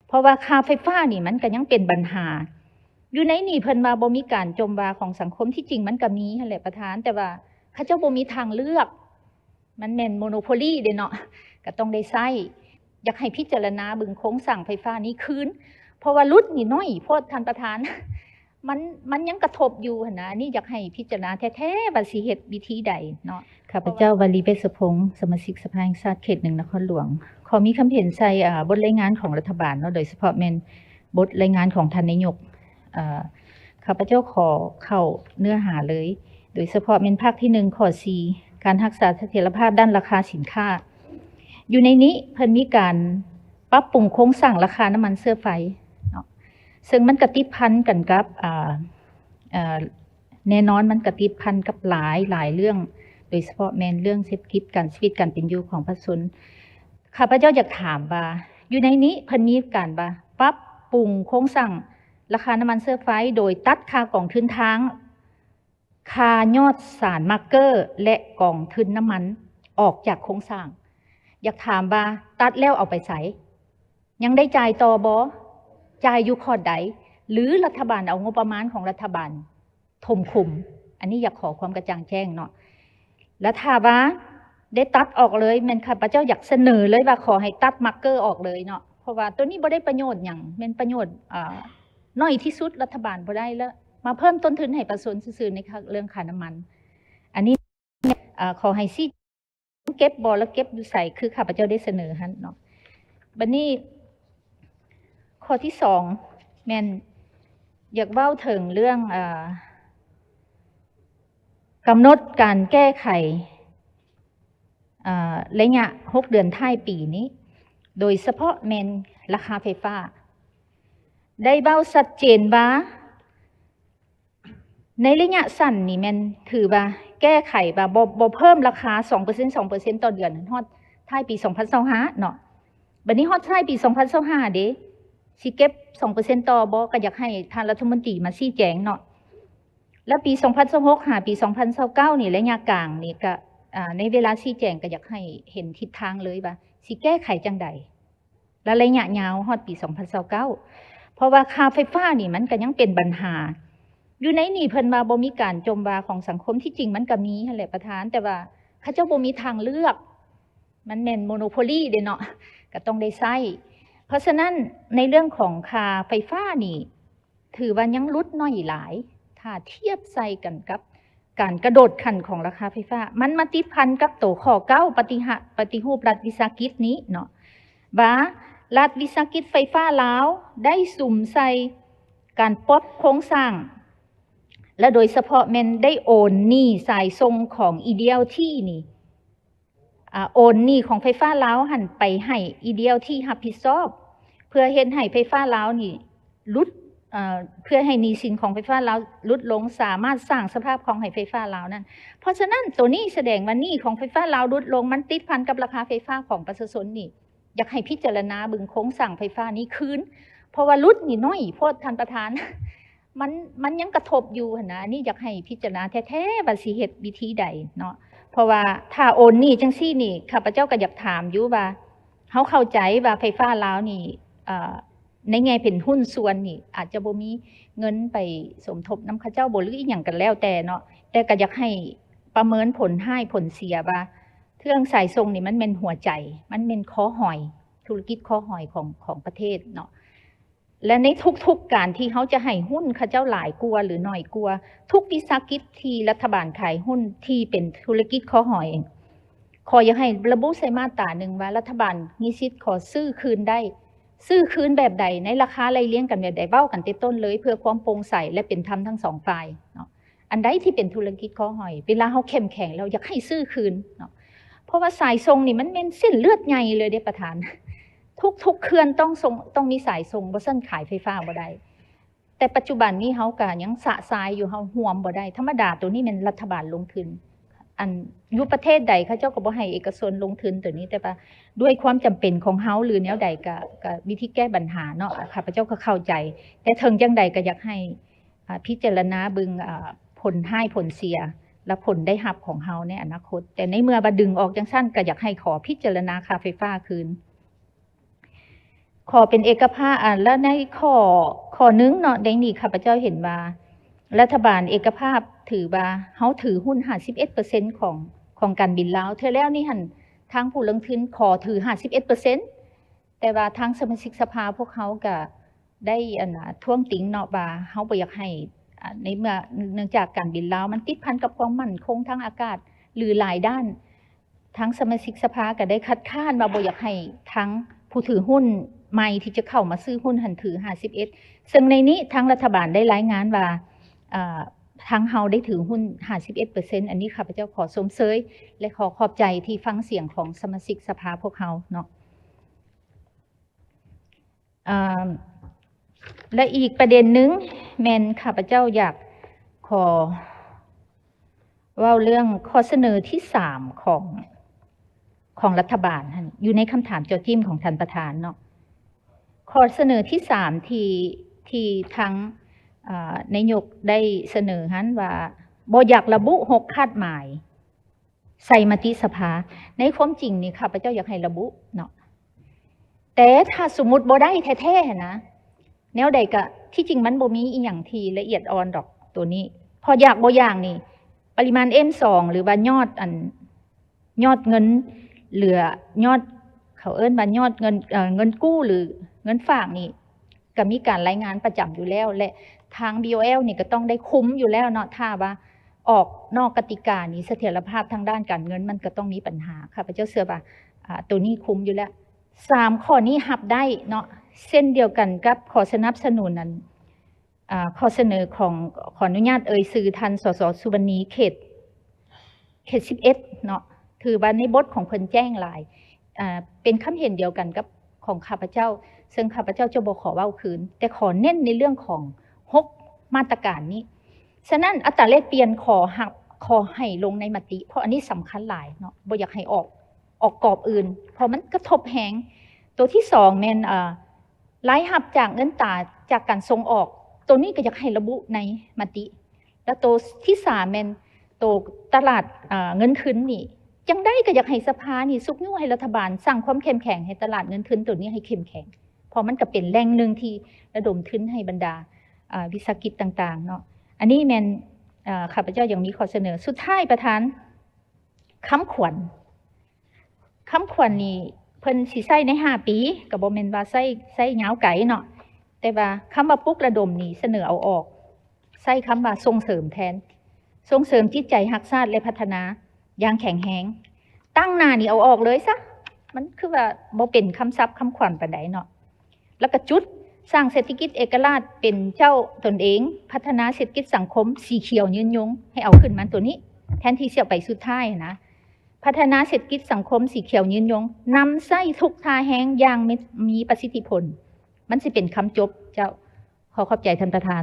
ເພາະວ່າຄ່າໄຟຟ້ານີ້ມັນກໍຍັງເປັນບັນຫາ. ຢູ່ໃນນີ້ເພິ່ນວ່າບໍ່ມີການຈົ່ມວ່າຂອງສັງຄົມ, ທີ່ຈິງມັນກໍມີຫັ້ນແຫຼະປະທານ, ແຕ່ວ່າເຂົາເຈົ້າບໍ່ມີທາງເລືອກ, ມັນແມ່ນໂມໂນໂພລີເດ້ເນາະ, ກໍຕ້ອງໄດ້ໃຊ້. ຢາກໃຫ້ພິຈາລະນາເບິ່ງໂຄງສ້າງໄຟຟ້ານີ້ຄືນ, ເພາະວ່າຫຼຸດນີ້ໜ້ອຍໂພດທ່ານປະທານ. ມັນ ມັນຍັງກະທົບຢູ່ຫັ້ນນະ, ອັນນີ້ຢາກໃຫ້ພິຈາລະນາແທ້ໆວ່າຊິເຮັດວິທີໃດເນາະ. ຂ້າພະເຈົ້າ ວາລີ ເວດສະພົງ, ສະມາຊິກສະພາແຫ່ງຊາດເຂດໜຶ່ງ ນະຄອນຫຼວງ, ຂໍມີຄຳເຫັນໃສ່ ອາ ບົດລາຍງານຂອງລັດຖະບານເນາະ, ໂດຍສະເພາະແມ່ນບົດລາຍງານຂອງທ່ານນາຍົກ. ເອີ ຂ້າພະເຈົ້າຂໍເຂົ້າເນື້ອຫາເລີຍ, ໂດຍສະເພາະແມ່ນພາກທີໜຶ່ງ ຂໍ້ສີ່ ການຮັກສາສະຖຽນລະພາບດ້ານລາຄາສິນຄ້າ. ຢູ່ໃນນີ້ເພິ່ນມີການປັບປຸງໂຄງສ້າງລາຄານ້ຳມັນເຊື້ອໄຟເນາະ, ເຊິ່ງມັນກະຕິດພັນກັນກັບ ອາ ເອີ ແນ່ນອນມັນກະຕິດພັນກັບຫຼາຍ ຫຼາຍເລື່ອງ, ໂດຍສະເພາະແມ່ນເລື່ອງເສດຖະກິດ, ການ ຊີວິດການເປັນຢູ່ຂອງປະຊາຊົນ. ຂ້າພະເຈົ້າຢາກຖາມວ່າ ຢູ່ໃນນີ້ເພິ່ນມີການວ່າປັບປຸງໂຄງສ້າງລາຄານ້ຳມັນເຊື້ອໄຟ ໂດຍຕັດຄ່າກອງທຶນທາງ, ຄ່າຍອດສານມາກເກີ ແລະ ກອງທຶນນ້ຳມັນອອກຈາກໂຄງສ້າງ. ຢາກຖາມວ່າຕັດແລ້ວເອົາໄປໃສ? ຍັງໄດ້ຈ່າຍຕໍ່ບໍ່? ຈ່າຍຢູ່ຂອດໃດ? ຫຼືລັດຖະບານເອົາງົບປະມານຂອງລັດຖະບານຖົມຂຸມ? ອັນນີ້ຢາກຂໍຄວາມກະຈ່າງແຈ້ງເນາະ. ແລະຖ້າວ່າໄດ້ຕັດອອກເລີຍ, ແມ່ນຂ້າພະເຈົ້າຢາກສະເໜີເລີຍວ່າຂໍໃຫ້ຕັດມາກເກີອອກເລີຍເນາະ, ເພາະວ່າໂຕນີ້ບໍ່ໄດ້ປະໂຫຍດຫຍັງ, ແມ່ນປະໂຫຍດ ອາ ໜ້ອຍທີ່ສຸດ, ລັດຖະບານບໍ່ໄດ້ ແລະມາເພີ່ມຕົ້ນທຶນໃຫ້ປະຊາຊົນຊື່ໆ ໃນເລື່ອງຄ່ານ້ຳມັນ. ອັນນີ້ ອາ ຂໍໃຫ້ຊີ້ ເກັບບໍ່ ແລະເກັບຢູ່ໃສ ຄືຂ້າພະເຈົ້າໄດ້ສະເໜີຫັ້ນເນາະ. ບັດນີ້ຂໍ້ທີສອງ ແມ່ນຢາກເວົ້າເຖິງເລື່ອງ ອາ ກຳນົດການແກ້ໄຂ ອາ ໄລຍະຫົກເດືອນທ້າຍປີນີ້, ໂດຍສະເພາະແມ່ນລາຄາໄຟຟ້າ. ໄດ້ເວົ້າຊັດເຈນວ່າ ໃນໄລຍະສັ້ນນີ້ແມ່ນຖືວ່າແກ້ໄຂວ່າບໍ່ ບໍ່ເພີ່ມລາຄາສອງເປີເຊັນ ສອງເປີເຊັນຕໍ່ເດືອນ ຮອດທ້າຍປີສອງພັນຊາວຫ້າເນາະ. ບັດນີ້ຮອດທ້າຍປີສອງພັນຊາວຫ້າເດ ຊິເກັບສອງເປີເຊັນຕໍ່ບໍ່? ກໍຢາກໃຫ້ທ່ານລັດຖະມົນຕີມາຊີ້ແຈງເນາະ. ແລ້ວປີສອງພັນຊາວຫົກຫາປີສອງພັນຊາວເກົ້ານີ້ ໄລຍະກາງນີ້ກໍ ອາ ໃນເວລາຊີ້ແຈງກໍຢາກໃຫ້ເຫັນທິດທາງເລີຍວ່າຊິແກ້ໄຂຈັ່ງໃດ ແລະໄລຍະຍາວຮອດປີສອງພັນຊາວເກົ້າ ເພາະວ່າຄ່າໄຟຟ້ານີ້ມັນກໍຍັງເປັນບັນຫາ. ຢູ່ໃນນີ້ເພິ່ນວ່າບໍ່ມີການຈົ່ມວ່າຂອງສັງຄົມ, ທີ່ຈິງມັນກໍມີຫັ້ນແຫຼະປະທານ, ແຕ່ວ່າເຂົາເຈົ້າບໍ່ມີທາງເລືອກ, ມັນແມ່ນໂມໂນໂພລີເດ້ເນາະ, ກໍຕ້ອງໄດ້ໃຊ້. ເພາະສະນັ້ນໃນເລື່ອງຂອງຄ່າໄຟຟ້ານີ້ ຖືວ່າຍັງຫຼຸດໜ້ອຍຫຼາຍ ຖ້າທຽບໃສ່ກັນກັບການກະໂດດຂັ້ນຂອງລາຄາໄຟຟ້າ. ມັນມາຕິດພັນກັບໂຕຂໍ້ເກົ້າ ປະຕິຫະ ປະຕິຮູບລັດວິສາຫະກິດນີ້ເນາະ ວ່າລັດວິສາຫະກິດໄຟຟ້າລາວໄດ້ສຸມໃສ່ການປັບໂຄງສ້າງ ແລະ ໂດຍສະເພາະແມ່ນໄດ້ໂອນໜີ້ສາຍສົ່ງຂອງ EDLT ນີ້ ອາ ໂອນໜີ້ຂອງໄຟຟ້າລາວຫັ້ນໄປໃຫ້ EDLT ຮັບຜິດຊອບ ເພື່ອເຮັດໃຫ້ໄຟຟ້າລາວນີ້ຫຼຸດ ເອີ ເພື່ອໃຫ້ໜີ້ສິນຂອງໄຟຟ້າລາວຫຼຸດລົງ, ສາມາດສ້າງສະພາບຄ່ອງໃຫ້ໄຟຟ້າລາວນັ້ນ. ເພາະສະນັ້ນ ໂຕນີ້ສະແດງວ່າໜີ້ຂອງໄຟຟ້າລາວຫຼຸດລົງ, ມັນຕິດພັນກັບລາຄາໄຟຟ້າຂອງປະຊາຊົນນີ້. ຢາກໃຫ້ພິຈາລະນາເບິ່ງໂຄງສ້າງໄຟຟ້ານີ້ຄືນ, ເພາະວ່າຫຼຸດນີ້ໜ້ອຍໂພດທ່ານປະທານ. ມັນ ມັນຍັງກະທົບຢູ່ຫັ້ນນະ. ອັນນີ້ຢາກໃຫ້ພິຈາລະນາແທ້ໆວ່າຊິເຮັດວິທີໃດເນາະ, ເພາະວ່າຖ້າໂອນໜີ້ຈັ່ງຊີ້ນີ້ ຂ້າພະເຈົ້າກໍຢາກຖາມຢູ່ວ່າ ເຮົາເຂົ້າໃຈວ່າໄຟຟ້າລາວນີ້ ເອີ ໃນແງ່ເປັນຫຸ້ນສ່ວນນີ້ ອາດຈະບໍ່ມີເງິນໄປສົມທົບນຳເຂົາເຈົ້າບໍ່ ຫຼືອີ່ຫຍັງກໍແລ້ວແຕ່ເນາະ, ແຕ່ກໍຢາກໃຫ້ປະເມີນຜົນຮ້າຍຜົນເສຍວ່າ ເຄື່ອງສາຍສົ່ງນີ້ມັນແມ່ນຫົວໃຈ, ມັນແມ່ນຄໍຫອຍ, ທຸລະກິດຄໍຫອຍຂອງ ຂອງປະເທດເນາະ. ແລະ ໃນທຸກໆການທີ່ເຮົາຈະໃຫ້ຫຸ້ນເຂົາເຈົ້າຫຼາຍກວ່າ ຫຼື ໜ້ອຍກວ່າ, ທຸກວິສາຫະກິດທີ່ລັດຖະບານຂາຍຫຸ້ນທີ່ເປັນທຸລະກິດຄໍຫອຍ, ຂໍຢາກໃຫ້ລະບຸໃສ່ມາດຕາໜຶ່ງວ່າ ລັດຖະບານມີສິດຂໍຊື້ຄືນໄດ້, ຊື້ຄືນແບບໃດ, ໃນລາຄາໄລ່ລຽງກັນແບບໃດ, ເວົ້າກັນແຕ່ຕົ້ນເລີຍ ເພື່ອຄວາມໂປ່ງໃສ ແລະ ເປັນທຳທັງສອງຝ່າຍເນາະ. ອັນໃດທີ່ເປັນທຸລະກິດຄໍຫອຍ ເວລາເຮົາເຂັ້ມແຂງແລ້ວ ຢາກໃຫ້ຊື້ຄືນເນາະ, ເພາະວ່າສາຍສົ່ງນີ້ມັນແມ່ນເສັ້ນເລືອດໃຫຍ່ເລີຍເດ້ປະທານ. ທຸກໆເຂື່ອນຕ້ອງສົ່ງ ຕ້ອງມີສາຍສົ່ງ, ບໍ່ຊັ້ນຂາຍໄຟຟ້າບໍ່ໄດ້. ແຕ່ປັດຈຸບັນນີ້ເຮົາກະຍັງຊະຊາຍຢູ່, ເຮົາຮ່ວມບໍ່ໄດ້. ທຳມະດາໂຕນີ້ແມ່ນລັດຖະບານລົງທຶນ, ອັນຢູ່ປະເທດໃດເຂົາເຈົ້າກໍບໍ່ໃຫ້ເອກະຊົນລົງທຶນໂຕນີ້, ແຕ່ວ່າດ້ວຍຄວາມຈຳເປັນຂອງເຮົາ ຫຼື ແນວໃດ ກະ ກະວິທີແກ້ບັນຫາເນາະ, ຂ້າພະເຈົ້າກໍເຂົ້າໃຈ. ແຕ່ເຖິງຈັ່ງໃດກໍຢາກໃຫ້ ອາ ພິຈາລະນາເບິ່ງ ອາ ຜົນຮ້າຍຜົນເສຍ ແລະ ຜົນໄດ້ຮັບຂອງເຮົາໃນອະນາຄົດ. ແຕ່ໃນເມື່ອວ່າດຶງອອກຈັ່ງຊັ້ນ ກໍຢາກໃຫ້ຂໍພິຈາລະນາຄ່າໄຟຟ້າຄືນ. ຂໍເປັນເອກະພາບ ອາ ແລະໃນຂໍ້ ຂໍ້ໜຶ່ງເນາະ ໃນນີ້ຂ້າພະເຈົ້າເຫັນວ່າ ລັດຖະບານເອກະພາບຖືວ່າເຮົາຖືຫຸ້ນຫ້າສິບເອັດເປີເຊັນຂອງ ຂອງການບິນລາວ. ເທື່ອແລ້ວນີ້ຫັ້ນ ທາງຜູ້ລົງທຶນຂໍຖືຫ້າສິບເອັດເປີເຊັນ ແຕ່ວ່າທາງສະມາຊິກສະພາພວກເຮົາກະໄດ້ ອັນນາ ທ້ວງຕິງເນາະ ວ່າເຮົາບໍ່ຢາກໃຫ້ ອາ ໃນເມື່ອ ເນື່ອງຈາກການບິນລາວມັນຕິດພັນກັບຄວາມໝັ້ນຄົງທາງອາກາດ ຫຼື ຫຼາຍດ້ານ ທາງສະມາຊິກສະພາກະໄດ້ຄັດຄ້ານວ່າບໍ່ຢາກໃຫ້ທາງຜູ້ຖືຫຸ້ນໃໝ່ທີ່ຈະເຂົ້າມາຊື້ຫຸ້ນຫັ້ນຖືຫ້າສິບເອັດ ເຊິ່ງໃນນີ້ທາງລັດຖະບານໄດ້ລາຍງານວ່າ ເອີ ທາງເຮົາໄດ້ຖືຫຸ້ນຫ້າສິບເອັດເປີເຊັນ. ອັນນີ້ຂ້າພະເຈົ້າຂໍຊົມເຊີຍ ແລະ ຂໍຂອບໃຈທີ່ຟັງສຽງຂອງສະມາຊິກສະພາພວກເຮົາເນາະ. ເອີ ແລະ ອີກປະເດັນໜຶ່ງແມ່ນຂ້າພະເຈົ້າຢາກຂໍເວົ້າເລື່ອງຂໍ້ສະເໜີທີສາມຂອງ ຂອງລັດຖະບານຫັ້ນ ຢູ່ໃນຄຳຖາມເຈາະຈິ້ມຂອງທ່ານປະທານເນາະ. ຂໍ້ສະເໜີທີສາມທີ່ ທີ່ທາງ ເອີ ນາຍົກໄດ້ສະເໜີຫັ້ນວ່າ ບໍ່ຢາກລະບຸຫົກຄາດໝາຍ ໃສ່ມະຕິສະພາ. ໃນຄວາມຈິງນີ້ ຂ້າພະເຈົ້າຢາກໃຫ້ລະບຸເນາະ ແຕ່ຖ້າສົມມຸດບໍ່ໄດ້ແທ້ໆຫັ້ນນະ ແນວໃດກະ ທີ່ຈິງມັນບໍ່ມີອີ່ຫຍັງທີ່ລະອຽດອ່ອນດອກໂຕນີ້ ເພາະຢາກບໍ່ຢາກນີ້ ປະລິມານ ເອັມສອງ ຫຼືວ່າຍອດ ອັນ ຍອດເງິນເຫຼືອ ຍອດ ເຂົາເອີ້ນວ່າຍອດເງິນ ເອີ ເງິນກູ້ ຫຼື ເງິນຝາກນີ້ ກະມີການລາຍງານປະຈຳຢູ່ແລ້ວ ແລະ ທາງ ບີໂອແອລ ນີ້ກະຕ້ອງໄດ້ຄຸມຢູ່ແລ້ວເນາະ. ຖ້າວ່າອອກນອກກະຕິການີ້ ສະຖຽນລະພາບທາງດ້ານການເງິນມັນກະຕ້ອງມີບັນຫາ. ຂ້າພະເຈົ້າເຊື່ອວ່າ ອາ ໂຕນີ້ຄຸມຢູ່ແລ້ວ. ສາມຂໍ້ນີ້ຮັບໄດ້ເນາະ ເຊັ່ນດຽວກັນກັບຂໍ້ສະໜັບສະໜູນນັ້ນ ອາ ຂໍ້ສະເໜີຂອງ ຂໍອະນຸຍາດເອີ່ຍຊື່ທ່ານ ສສ ສຸວັນນີ ເຂດ ເຂດສິບເອັດເນາະ ຖືວ່າໃນບົດຂອງເພິ່ນແຈ້ງຫຼາຍ ອາ ເປັນຄຳເຫັນດຽວກັນກັບຂອງຂ້າພະເຈົ້າ ເຊິ່ງຂ້າພະເຈົ້າຈະບໍ່ຂໍເວົ້າຄືນ ແຕ່ຂໍເນັ້ນໃນເລື່ອງຂອງຫົກມາດຕະການນີ້. ສະນັ້ນ ອັດຕາແລກປ່ຽນຂໍຮັບ ຂໍໃຫ້ລົງໃນມະຕິ ເພາະອັນນີ້ສຳຄັນຫຼາຍເນາະ ບໍ່ຢາກໃຫ້ອອກ ອອກກອບອື່ນ ເພາະມັນກະທົບແຮງ. ໂຕທີສອງແມ່ນ ເອີ ລາຍຮັບຈາກເງິນຕາຈາກການສົ່ງອອກ ໂຕນີ້ກະຢາກໃຫ້ລະບຸໃນມະຕິ ແລະ ໂຕທີສາມແມ່ນໂຕຕະຫຼາດ ເອີ ເງິນທຶນນີ້ ຈັ່ງໃດກະຢາກໃຫ້ສະພານີ້ຊຸກຍູ້ໃຫ້ລັດຖະບານສ້າງຄວາມເຂັ້ມແຂງໃຫ້ຕະຫຼາດເງິນທຶນໂຕນີ້ໃຫ້ເຂັ້ມແຂງ ເພາະມັນກະເປັນແຫຼ່ງໜຶ່ງທີ່ລະດົມທຶນໃຫ້ບັນດາ ເອີ ວິສາຫະກິດຕ່າງໆເນາະ. ອັນນີ້ແມ່ນ ເອີ ຂ້າພະເຈົ້າຍັງມີຂໍ້ສະເໜີ. ສຸດທ້າຍປະທານ ຄຳຂວັນ ຄຳຂວັນນີ້ເພິ່ນຊິໃຊ້ໃນຫ້າປີ ກະບໍ່ແມ່ນວ່າໃຊ້ ໃຊ້ຍາວໄກເນາະ ແຕ່ວ່າຄຳວ່າປຸກລະດົມນີ້ສະເໜີເອົາອອກ ໃຊ້ຄຳວ່າສົ່ງເສີມແທນ ສົ່ງເສີມຈິດໃຈຮັກຊາດ ແລະ ພັດທະນາຢ່າງແຂງແຮງ. ຕັ້ງໜ້ານີ້ເອົາອອກເລີຍຊະ ມັນຄືວ່າບໍ່ເປັນຄຳສັບຄຳຂວັນປານໃດເນາະ. ແລ້ວກະຈຸດ ສ້າງເສດຖະກິດເອກະລາດເປັນເຈົ້າຕົນເອງ ພັດທະນາເສດຖະກິດສັງຄົມສີຂຽວຍືນຍົງ ໃຫ້ເອົາຂຶ້ນມາໂຕນີ້ ແທນທີ່ຊິເອົາໄປສຸດທ້າຍຫັ້ນນະ ພັດທະນາເສດຖະກິດສັງຄົມສີຂຽວຍືນຍົງ ນຳໃຊ້ທຸກທ່າແຮງຢ່າງມີ ມີປະສິດທິຜົນ ມັນຊິເປັນຄຳຈົບ. ເຈົ້າ ຂໍຂອບໃຈທ່ານປະທານ.